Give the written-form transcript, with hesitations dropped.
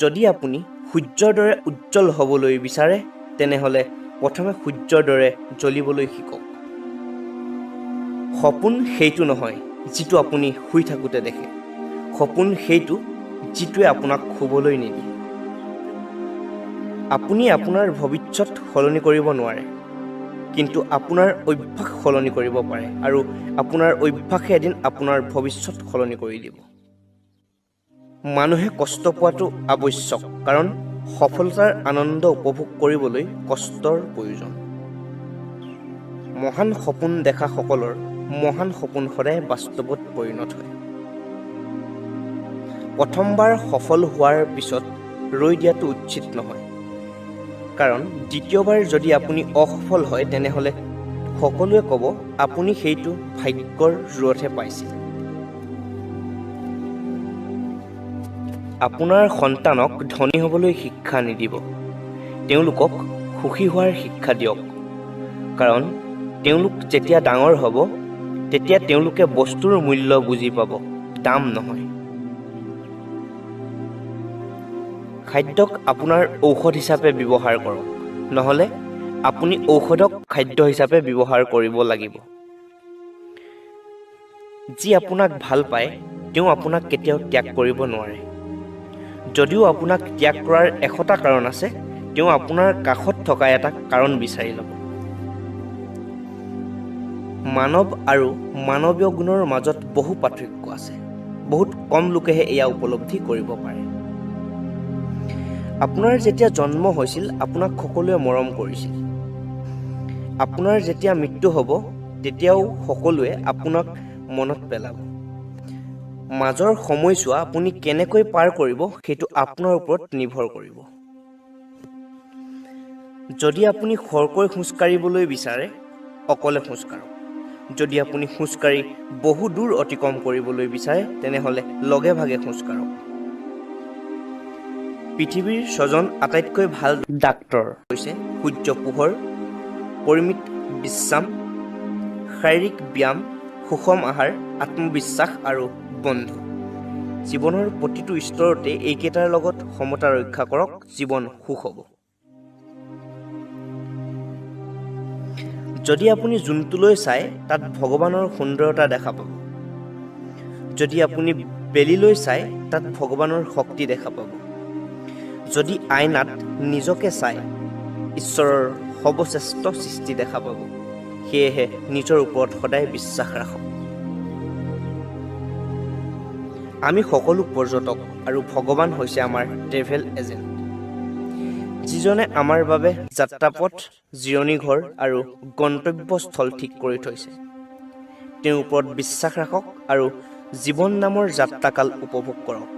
যদি আপুনি সূৰ্যৰ দৰে উজ্জ্বল হ'বলৈ বিচাৰে, তেনেহ'লে প্ৰথমে সূৰ্যৰ দৰে জ্বলিবলৈ শিকক। সপোন সেইটো নহয় যিটো আপুনি শুই থাকোঁতে দেখে, সপোন সেইটো যিটোৱে আপোনাক শুবলৈ নিদিয়ে। আপুনি আপোনাৰ ভৱিষ্যত সলনি কৰিব নোৱাৰে, কিন্তু আপোনাৰ অভ্যাস সলনি কৰিব পাৰে আৰু আপোনাৰ অভ্যাসে এদিন আপোনাৰ ভৱিষ্যত সলনি কৰি দিব। মানুহে কষ্ট পোৱাটো আৱশ্যক, কাৰণ সফলতাৰ আনন্দ উপভোগ কৰিবলৈ কষ্টৰ প্ৰয়োজন। মহান সপোন দেখাসকলৰ মহান সপোন সদায় বাস্তৱত পৰিণত হয়। প্ৰথমবাৰ সফল হোৱাৰ পিছত ৰৈ দিয়াটো উচিত নহয়, কাৰণ দ্বিতীয়বাৰ যদি আপুনি অসফল হয় তেনেহ'লে সকলোৱে ক'ব আপুনি সেইটো ভাগ্যৰ জোৰতহে পাইছিল। আপোনাৰ সন্তানক ধনী হ'বলৈ শিক্ষা নিদিব, তেওঁলোকক সুখী হোৱাৰ শিক্ষা দিয়ক, কাৰণ তেওঁলোক যেতিয়া ডাঙৰ হ'ব তেতিয়া তেওঁলোকে বস্তুৰ মূল্য বুজি পাব, দাম নহয়। খাদ্যক আপোনাৰ ঔষধ হিচাপে ব্যৱহাৰ কৰক, নহ'লে আপুনি ঔষধক খাদ্য হিচাপে ব্যৱহাৰ কৰিব লাগিব। যি আপোনাক ভাল পায় তেওঁ আপোনাক কেতিয়াও ত্যাগ কৰিব নোৱাৰে। যদিও আপোনাক ত্যাগ কৰাৰ 100টা কাৰণ আছে, তেওঁ আপোনাৰ কাষত থকা এটা কাৰণ বিচাৰি ল'ব। মানৱ আৰু মানৱীয় গুণৰ মাজত বহু পাৰ্থক্য আছে, বহুত কম লোকেহে এয়া উপলব্ধি কৰিব পাৰে। আপোনাৰ যেতিয়া জন্ম হৈছিল আপোনাক সকলোৱে মৰম কৰিছিল, আপোনাৰ যেতিয়া মৃত্যু হ'ব তেতিয়াও সকলোৱে আপোনাক মনত পেলাব। মাজৰ সময়ছোৱা আপুনি কেনেকৈ পাৰ কৰিব সেইটো আপোনাৰ ওপৰত নিৰ্ভৰ কৰিব। যদি আপুনি খৰকৈ খোজকাঢ়িবলৈ বিচাৰে অকলে খোজকাঢ়ক, যদি আপুনি খোজকাঢ়ি বহু দূৰ অতিক্ৰম কৰিবলৈ বিচাৰে তেনেহ'লে লগে ভাগে খোজকাঢ়ক। পৃথিৱীৰ ছজন আটাইতকৈ ভাল ডাক্তৰ হৈছে সূৰ্য পোহৰ, পৰিমিত বিশ্ৰাম, শাৰীৰিক ব্যায়াম, সুষম আহাৰ, আত্মবিশ্বাস আৰু বন্ধু। জীৱনৰ প্ৰতিটো স্তৰতে এইকেইটাৰ লগত সমতা ৰক্ষা কৰক, জীৱন সুখ হ'ব। যদি আপুনি জোনটোলৈ চায় তাত ভগৱানৰ সুন্দৰতা দেখা পাব, যদি আপুনি বেলিলৈ চায় তাত ভগৱানৰ শক্তি দেখা পাব, যদি আইনাত নিজকে চায় ঈশ্বৰৰ সৰ্বশ্ৰেষ্ঠ সৃষ্টি দেখা পাব। সেয়েহে নিজৰ ওপৰত সদায় বিশ্বাস ৰাখক। আমি সকলো পৰ্যটক আৰু ভগৱান হৈছে আমাৰ ট্ৰেভেল এজেণ্ট, যিজনে আমাৰ বাবে যাত্ৰাপথ, জিৰণি ঘৰ আৰু গন্তব্যস্থল ঠিক কৰি থৈছে। তেওঁৰ ওপৰত বিশ্বাস ৰাখক আৰু জীৱন নামৰ যাত্ৰাকাল উপভোগ কৰক।